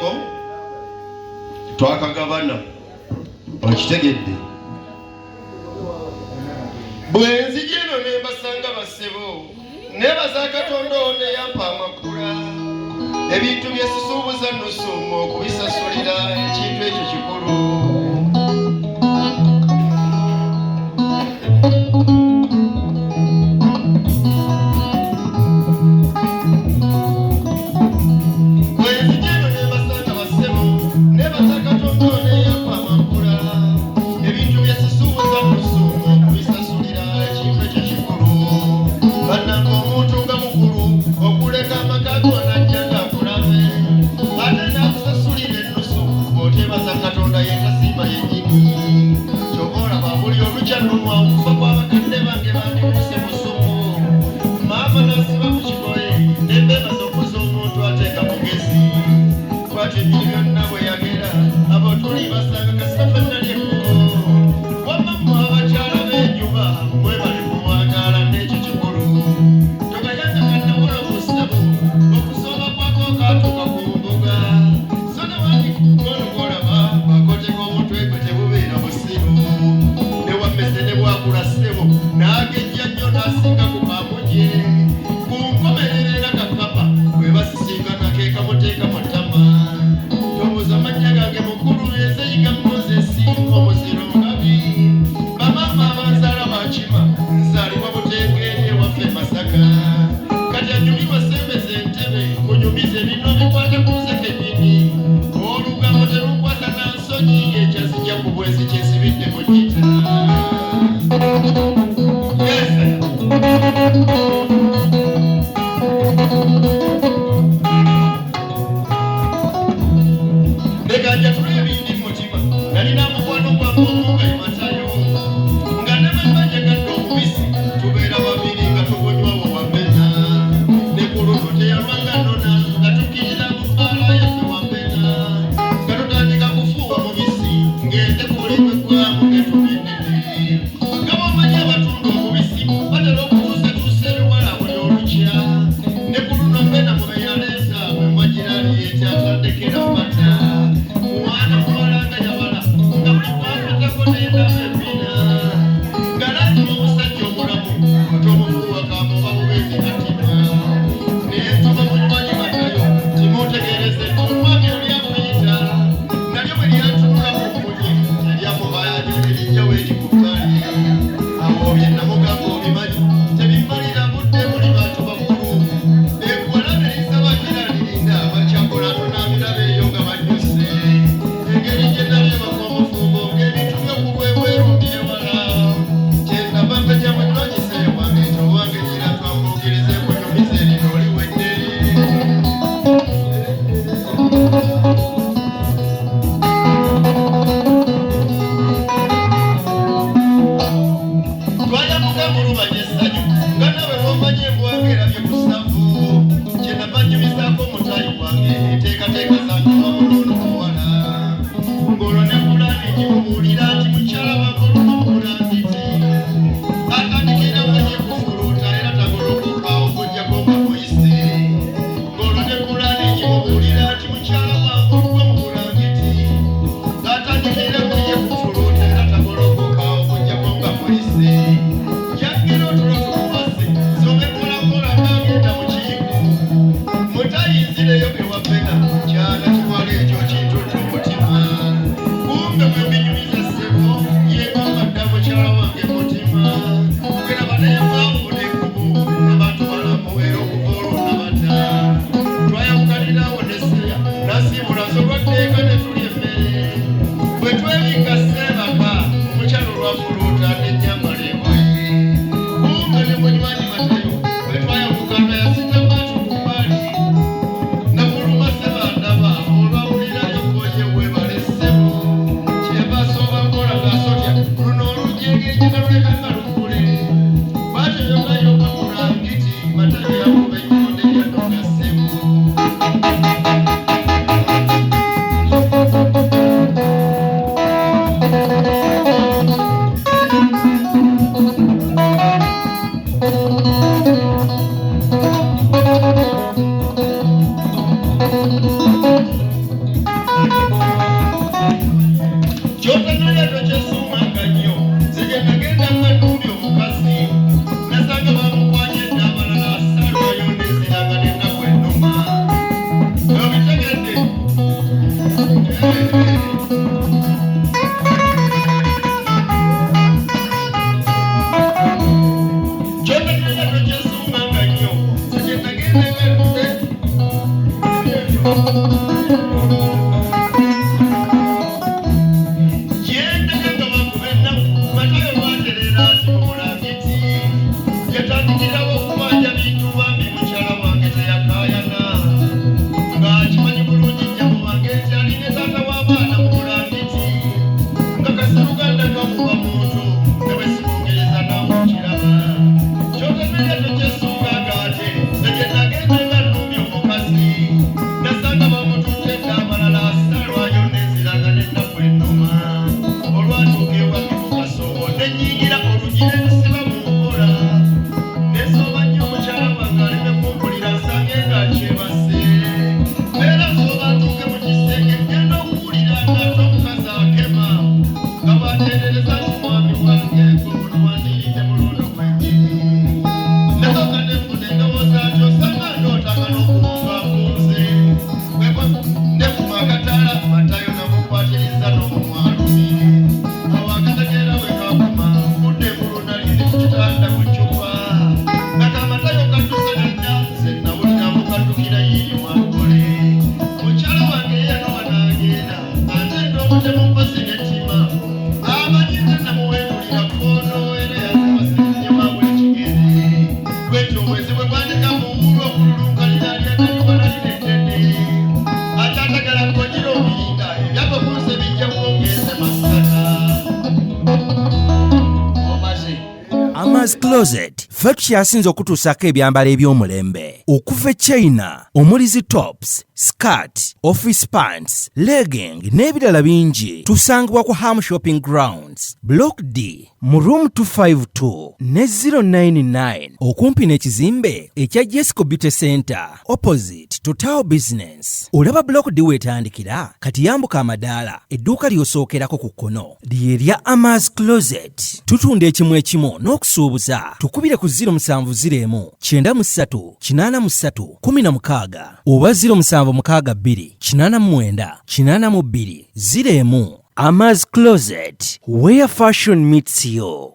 Kaliko twakagabana, okitegedde? Bwe nzija eno ne mbasanga bassebo, neebaza Katonda ono eyampa amakula. Ebintu bye sisuubuza nnusuuma okubisasulira, ekintu ekyo kikulu. Bwe nzija eno ne mbasanga bassebo, neebaza Katonda ono eyampa amakula. Ebintu bye sisuubuza nnusuuma okubisasulira, ekintu ekyo kikulu. Bannange, omuntu nga mukulu okuleka amaka g'onajja ng'akulabe, ate n'akusasulira ennusu, bw'oteebaza Katonda ye tasiima yennyini. Ky'ova olaba buli olukya nnumwa okufa kw'abakadde bange bandikuuse musumu. Maama n'asiba ku kigoye ne mbeebaza okuza omuntu ate nga mugezi. Bw'atyo ebintu byonna bwe yagera, abo tuli basanga kasita ffenna ly'ekkubo. Wamma mmwe abakyala b'enjuba, mwebale kuwangaala n'ekyo kikulu. Togayanga kannawolo ku ssebo, okusooba kwako kaatuuka ku mbuga. So ne wandikono gw'olaba bw'akoteka omutwe gwe tebubeera busiru. Ne wammese ne bwakula ssebo, n'agejja nnyo n'asinga ku kaamuje. Ku nkomerero era kakapa bwe basisinkana ke kamuteeka mu ttama. Tobuuza mannya gange mukulu, nze Yiga Moses omuziro ngabi. Bamaama abanzaala bakima, nzaalibwa Butenga eri ewaffe e Masaka. Kati anyumirwa sembeza entebe, kunyumiza ebintu bikwata ku nze kennyini. Olugambo terunkwata na nsonyi, ekyazijja ku bwezi kyensibidde mu gita. Yes. Leka njatule ebindi mu mutima. Nalina mukwano gwange omu nga ye Matayo, nga ne bwe mba njagadde omubisi tubeera babiri nga tugunywawo Wambena. Ne ku luno teyalwanga nnona, nga tukkirira mu bbaala yaffe Wambena, nga tutandika kufuuwa mubisi ng'ente ku buli gwe ggwamu ng'etuma ennene. Nga bw'omanyi abatunda omubisi batera okutuusatuusa ebiwala buli olukya. Ne ku luno Mbena mu be yaleeta mwe mwagira aliyeeti atandekera mata. Mwana muwala nga yabala, nga buli kw'akwatako n'endaba ebina. Nga lazima omusajja omulamu otomufuuwa kamuba bubeezi katima. Ne ntuma munywanyi Matayo timuntegeereze nti omwami oli akuyita. Nalyo bwe lyantunulamu mmunye teryamubayaja ne lijjawo eri ku bbali. Awo bye namugamba obimanyi tebimmalira budde, muli bantu bakulu. Eggwala ne lisaba gira lirinda bakyakola tunaabiraba eyo nga bannyuse. Engeri gye nali ebaka omufumbo ng'ebintu by'okulwebweru mbyewala. Kye nava mpenya munywanyi seeyo wange nti owange gira twambuukirize nkunyumize lino oliwedde. Twayamuka mu lubanya essanyu nga nawe bw'omanyi embwa ng'erabye ku ssavu. Kye nava nnyumizaako omutaayi wange enteekateeka zange wamu n'ono muwala. Ng'olwo ne pulaani ngimubuulira nti mukyala wange olumu bulangiti. Atandikira nga ye kufuluuta era tagolokoka okuggyako nga muyise. Ng'olwo ne pulaani ngimubuulira nti mukyala wange olumu bulangiti. Atandikira nga ye kufuluuta era tagolokoka okuggyako nga muyise. Yagera otulo tumuwase, nsome mpolampola ng'agenda mu kiyigo. Mutayinzireyo ewa Bena, kyana kiwala ekyo kintutte omutima. Kumbe bwe mbinyumiza ssebo, yeegamba dda mukyala wange mutima. Geraba naye mwavu n'ekkubo, abantu balamu era okuva olwo nabata. Twayawukanirawo ne Seya, nasiibula nze olwaddeeka ne tulya emmere. Bwe twebikka sseebaka, omukyala olwafuluuta n'ennyambala engoye. Kumbe ne munywanyi Matayo, bwe twayawukana yasitama ati ku bbali. Nafuluma Ssebandaba olwawulirayo kkoye weebale ssebo. Kyeyava asooba mpola ng'asotya luno oluggi engeri gye naluleka nga luggule. Bw'atyo yogga yogga bulangiti, Matayo yakuba ennyondo erya ssebo. Kyotanalya tokyesuumanga nnyo. Nze gye nagenda nga nnumbye omukazi, nasanga bamukwanye dda abalala, saalwayo ndeziranga n'ennaku ennuma. Obitegedde? Kyotanalya tokyesuumanga nnyo. Nze gye nagenda nga Kyendaga nga bakuba ennaku, Matayo lwatereera ati mu bulangiti. Yatandikirawo okubanja bintu bambi mukyala wange teyakaayana. Ng'akimanyi bulungi nnyabo wange nti alina taata w'abaana mu bulangiti. Nga kasaluganda kakuba muntu, ne bwe simwongereza naawe okiraba. Kyotamenya tokyesunga ate, nze gye nagenda nga nnumbye omukazi. Nasanga bamututte dda abalala, saalwayo nenziraga n'ennaku ennuma. Olwatuuka ewange mu kasoobo, ne nnyingira oluggi ne nsiba mu nkola. Nesooba nnyo omukyala wange aleme kumpulira nsange ng'akyebase. Era nsooba ntuuke mu kisenge, ngenda okuwulira ng'ate omukazi akema. Nga bw'atendereza nti mwami wange gwe guno wandiridde mulondo gwennyini. Nasooka nefuna endowooza nti osanga ndootanga n'okuwunga nkunze. Nekuma akataala Matayo namukwatiriza n'omumwalumi. Awo akategeera bwe kakoma, kudda engulu nali ndi ku kitanda ku ccupa. Nga kamatayo kadduse nadda, nze nawulira mukaddukira yiiri mwalugole. Mukyala wange ye yanoba n'agenda, ate nd'omutemu mpozi n'ettima. Amanyi nze namuwendulira kkono era yanzibasirizye buli kigere. Bwetyo obwezi bwe bwandika mu wulu okululunkanira alyanayuba nalina eddene. Akyatagala kojira obirinda, ebyava ku nsi bijja bwongenze Masaka. Omaze. Amas Closet ffe tukyasinze okutuusaako ebyambalo eby'omulembe okuva e China omuli zi tops, skirt, office pants, legging n'ebirala bingi. Tusangibwa ku Ham Shopping Grounds, Block D mu room 252 ne 099 okumpi n'ekizimbe ekya Jesco Beauty Center opposite Total Business. Olaba Block D weetandikira kati yambuka amadaala edduuka ly'osookerako ku kkono lye lya Amas Closet. Tutunda ekimu ekimu n'okusuubuza. Tukubire ku 0701 93 83 16 oba 0762 89 82 01. Amas Closet, where fashion meets you.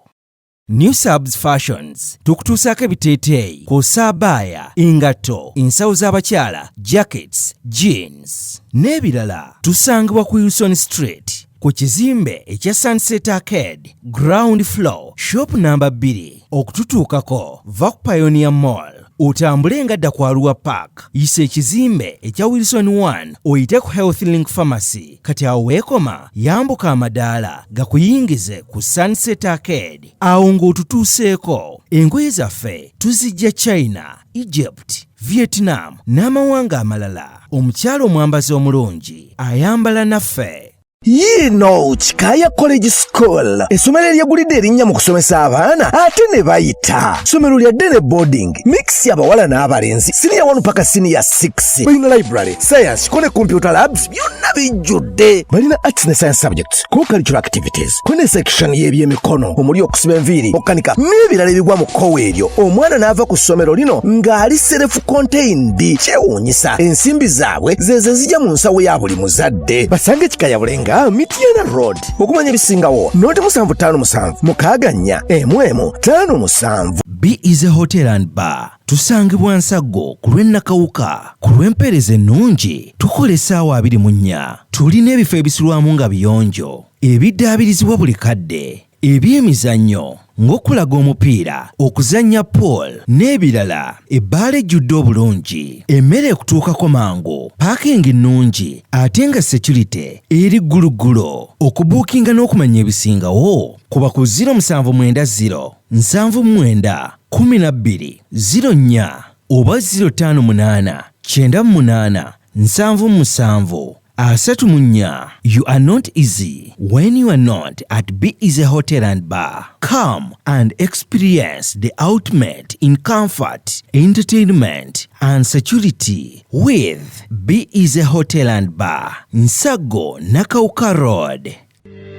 New Subs Fashions tukutuusaako ebiteeteeyi kw'ossa abaaya, engatto, ensawo z'abakyala, jackets, jeans n'ebirala. Tusangibwa ku Wilson Street ku kizimbe ekya Sunset Arcade, ground floor, shop number 2. Okututuukako va ku Pioneer Mall otambule nga dda ku Arua Park, yisa ekizimbe ekya Wilson 1 oyite ku Health Link Pharmacy. Kati awo weekoma yambuka amadaala gakuyingize ku Sunset Arcade. Awo ng'otutuuseeko, engoye zaffe tuzijja China, Egypt, Vietnam n'amawanga amalala. Omukyala omwambazi omulungi ayambala naffe. Yiino Kikaaya College School, essomero eryegulidde erinnya mu kusomesa abaana ate ne bayita. Ssomero lya day ne boarding, mix abawala n'abalenzi, senior 1 paka senior 6. Balina library, science, ko ne computer labs byonna bijjudde. Balina arts ne science subjects, co-curricular activities, ko ne section y'ebyemikono omuli okusiba enviiri, okukanika n'ebirala ebigwa mu kkowe eryo. Omwana n'ava ku ssomero lino ng'ali self contained. Kyewuunyisa, ensimbi zaabwe zezo ezijja mu nsawo ya buli muzadde. Basange Kikaya Bulenga, Mityana Road. Okumanya ebisingawo noti 757 64 11 57. B is a Hotel and Bar. Tusangibwa Nsaggo ku lw'e Nakawuka. Ku lw'empeereza ennungi tukola essaawa 24. Tulina ebifo ebisulwamu nga biyonjo, ebiddaabirizibwa buli kadde, ebyemizannyo ng'okulaga omupiira, okuzannya pool n'ebirala. Ebbaala ejjudde obulungi, emmere ekutuukako mangu, parking nnungi ate nga security eri gguluggulo. Okubuukinga n'okumanya ebisingawo kuba ku 0790 79 12 04 oba 058 98 77 34. You are not easy when you are not at Be Easy Hotel and Bar. Come and experience the ultimate in comfort, entertainment and security with Be Easy Hotel and Bar, Nsaggo, Nakawuka Road.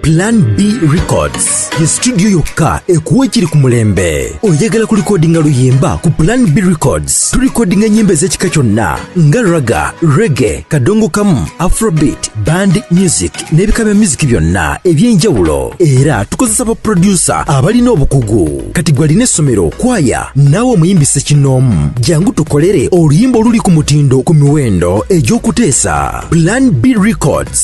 Plan B Records ye studio yokka ekuwa ekiri ku mulembe. Oyagala kulikodinga luyimba? Ku Plan B Records tulikodinga ennyimba ez'ekika kyonna nga ragga, reggae, kadongo kamu, afrobeat, band music n'ebika bya music byonna eby'enjawulo. Era tukozesa ba producer abalina obukugu. Kati gwe alina essomero, kwaya, naawe omuyimbi ssekinnoomu, jangu tukolere oluyimba oluli ku mutindo ku miwendo egy'okuteesa. Plan B Records.